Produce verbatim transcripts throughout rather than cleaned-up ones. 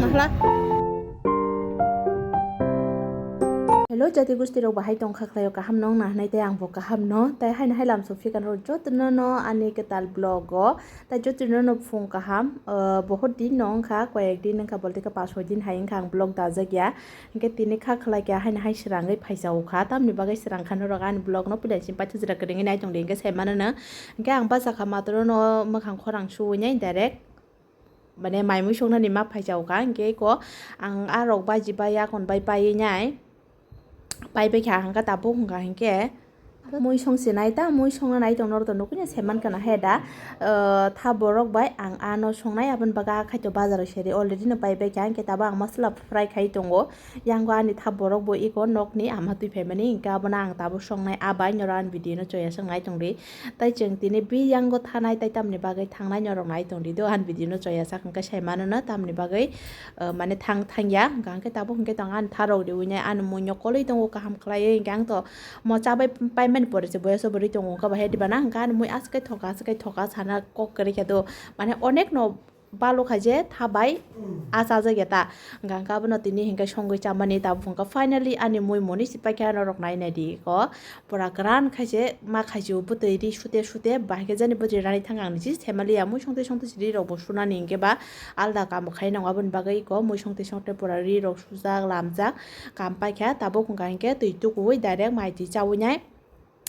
Hello jati gusti rok, bahai tongkha khlaio? Kaham no wngna hwnwi tei ang bo kaham no. Tei haino hai lam song phikano jotono no ani kwtal vlog o. Tei jotono no phung kaham, ah, bohot din no wngkha, koyek din wngkha, bolte khe pash soi din hai wngkha ang vlog dajak ya. Hinkhe tini kha khlai kha haino hai srangwi phaisa o kha, tamni bagwi srang kha norok ani vlog no puila simi paithago jora kwrwngwi nai tongdi hinkhe sai mano no. Hinkhe ang bachakha matwrwno mwkhang khorang suwi nai direct. Mane mai mui songnani ma phaisa o kha, hinkhe ko ang a rok baji bai yakon bai paiwi nai. Paibai kha hwnka tabuk hwnka hinkhe mui song se nai ta, mui songna nai tong norok to nukui na se mankha na he da, ah, tha borok bai ang ano songnai aboni bagwi a khaito bazar o seri already no paibai kha, hinkhe tabuk ang masala fry khai tongo. Yango ani tha borok bo iko nokni ama twi phaimani, hinkhe abono ang tabuk songnai a bai norok ani video no choya song nai tongdi. Tai chwng tini biyang o thanai, tai tamni bagwi thangnai norok nai tongdi do, ani video no choya sak hwnkhe sai mano na tamni bagwi, ah, mane thang thangya hwnkha hwnkhe tabuk hwnkhe tong ani tharok riwi nai ani mui no kolwi tongo kaham khlaiwi hwnkhe ang to mo chabai paimani pore se boya sobo ri tongo hwnkha bahai diba na hwnkha ani mui aswk thoka aswk thoka sana kok kwrwi khe do mane onek no. Balo kha je tha bai a chajak ya ta. Hwnkha hwnkhe abono tini hinkhe songwi chamani tabuk hwnkha finally ani mui moni si paikha norok nai nai di ko. Pura kwran khai se ma khai se bwtwi ri sute sute bahai khe jani bwtwi rani thang ang nisi se mali ya mui songte songte si ri rok bo sunani hinkhe ba alda kam bo khai nang aboni bagwi ko mui songte songte pura ri rok sujak lamjak kam paikha tabuk hwnkha hinkhe twi tukuwi direct mai twi chawi nai.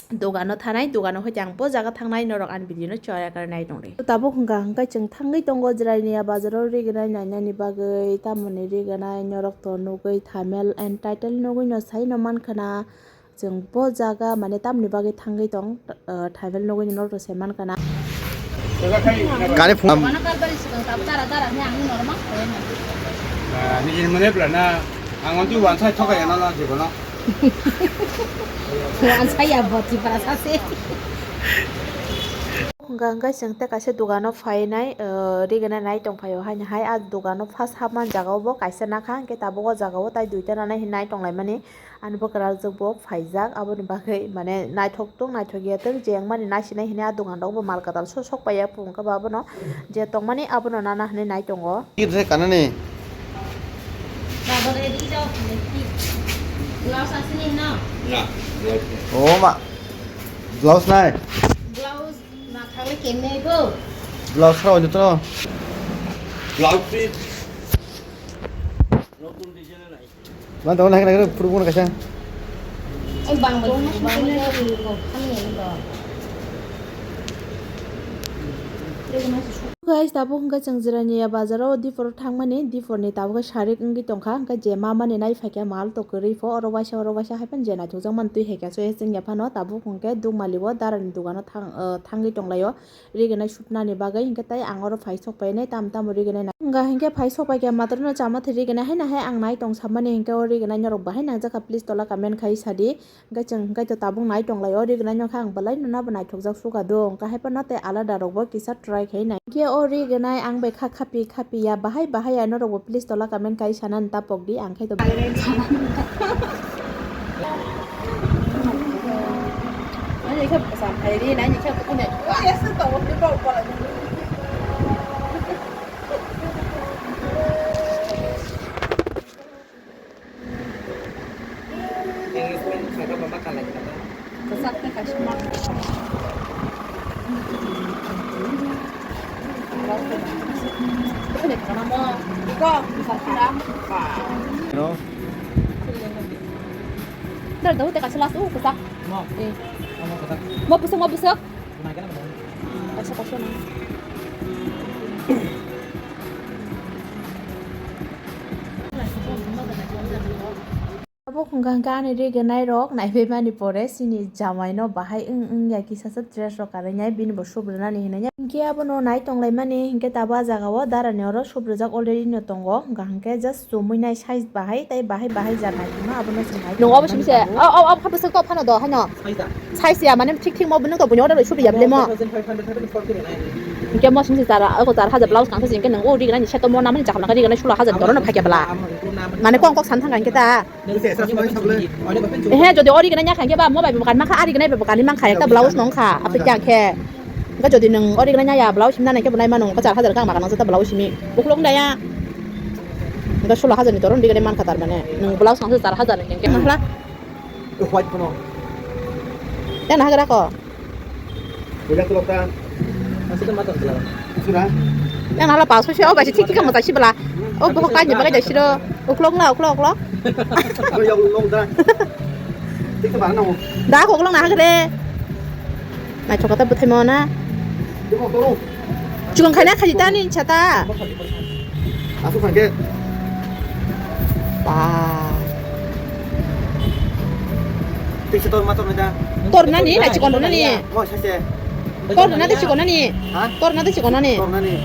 Dogano thanai, dogano hoi ang bo jaga thangnai norok ani video no chaya kare nai tongdi. Tabuk hwnkha hwnkhe chwng thangwi tongo Jirania bazaro rignai nainani bagwi, tamoni rignai norok to nugwi thumbnail and title nugwi no sai no mankha na. Chwng bo jaga mane tamoni bagwi thangwi tong, ah, thumbnail nugwi norok to sai mankha na. Kare phone. Dara dara hwnwi ang norok ma khawi. Ah, nijini mone pla na, ang on tu wan sai thoka ya na na jibon. Wan sai ya boti para sase. Hwnkha hwnkhe chwng tei kaisa dogano phainai, ah, rignai nai tongphaio haino hai ah dogano first hapmani jagao bo kaisa nakha, hwnkhe tabuk o jagao tai duita nanai hinwi nai tonglaimani. Ani bwkrajwk bo phaijak, aboni bagwi mane naithok tong naithok ya tong je wngmani naisinai hinwi a dogan rok bo mal kwtal so sok paiya phung khe bo abono je tongmani abono nana hinwi nai tongo. Kit se kanani. Blouse asini no? Na, blouse nai. Oh ma. Blouse nai. Blouse na thangwi kemne bo. Blouse khara wajak to. Blouse piece. Notun design nai. Man tong nai nai puru puru kaisa. Ang bang bang bang bang ko kami ni ko. Guys, tabuk hwnkha chwng Jirania bazaro Dipor thangmani, Dipor ni tabuk sarik wngwi tongkha, hwnkhe je ma mani nai phaikha mal to kwrwi pho, oro waisa oro waisa hai phano je naithokjak mani twi hai kha, so chwngya phano tabuk hwnkhe Dukmali o darani dogano thang, ah, thangwi tonglaio. Rignai sutnani bagwi, hinkhe tai ang oro phai sok painai, tam tamo rignai na. Wngkha hinkhe phai sok paikha, matwrwino chama thwi rignai haino hai ang nai tong samani, hinkhe o rignai norok bahai nangjakha, please tola comment khai sadi. Hinkhe chwng hinkhe to tabuk nai tonglaio, o rignai nokha ang belai no nabo naithokjak sukha do, wngkha hai phano tei alada rokbo kisa try khai nai. Hinkhe o rignai ang bai kha khapi khapi ya, bahai bahai ya norokbo please tola comment khai sanani ta pokdi, ang khai to. Dar daw te kaisa last o kwchak. Mo. Eh. Mo kwchak. Mo bwswk, mo bwswk. Nai kena mo. Kaisa, kaisa nang. Abo hwnkha hwnkha ani rignai rok naibai mani pore chini jamai no bahai wng wng ya kisa sa dress rok karwi nai bini bo subrwnani hinwi ya. Hinkhe abono nai tonglaimani hinkhe tabuk ah jagao darani oro subrijak already no tongo, hwnkha hinkhe just chumui nai size bahai tei bahai bahai ja naithokno abono chwng nai tonglaimani tabuk. Nwng obo simi se, o, o, o, phano bwswk tok phano do haino. Size ya, mane thik thik mo bwno to buino order bai subi ya bele mo. Hinkhe mo simi se char, o char hajar blouse kangsa se hinkhe nwng o rignai ni set o mo namani chakla rignai sulo hajar ni dorono phakya bwla. Mane kok kok san thangkha hinkhe ta. Ehe, jodi o rignai ya kha hinkhe ba mo bai bo kan mankha, a rignai bai bo kan mankha, ekta blouse no wngkha, aphi kya khe. Hinkhe jodi nwng o rignai ya blouse himna nai khe bo nai mano, kwchar hajar kang ma kanang jata blouse himi. Ukhulok da ya. Hingke solo hajar ni toro ni gede mankha tar mane. Nwng blouse nangse char hajar ni hingke mahla. White kono. Yang nahagra ko. Puja tulok ta. Sura. Yang nahla paso se o bai se thik thik kamo ta sibla. O boho kaini bagai da siro. Uklok na uklok uklok. Yang long da. Thik ta barna mo. Da ko uklok nahagre. Naithok khe bwthaima na. Chikon khaina khaji ta ni chata. Aswk khan khe. Ba. Tei se tor ma tor nai da. Tor nani na chikon nani. Mo sa se. Tor nani chikon nani. Ha? Tor nani chikon nani. Tor nani.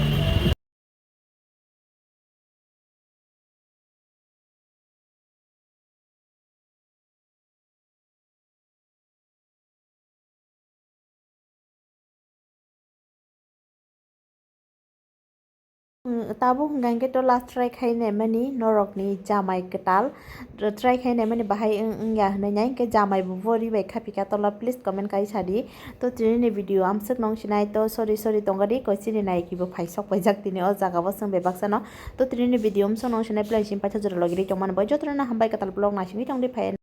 Mm, tabuk hwnkha hwnkhe to last try khai naimani norokni jamai kwtal. Try khai naimani bahai wng, wngya hwnwi nai hwnkhe jamai bo bo ri bai kha phika tola, please comment kai sadi. To tini ni video amswk nong sinai to sorry sorry tongkha di koi chini nai kibo phai sok paijak tini o jaga bo chwng bebak sano. To tini ni video amswk nong sinai please paitha jora logi ri tongmani bai jotono hambai kwtal vlog naisingwi tongdi phai.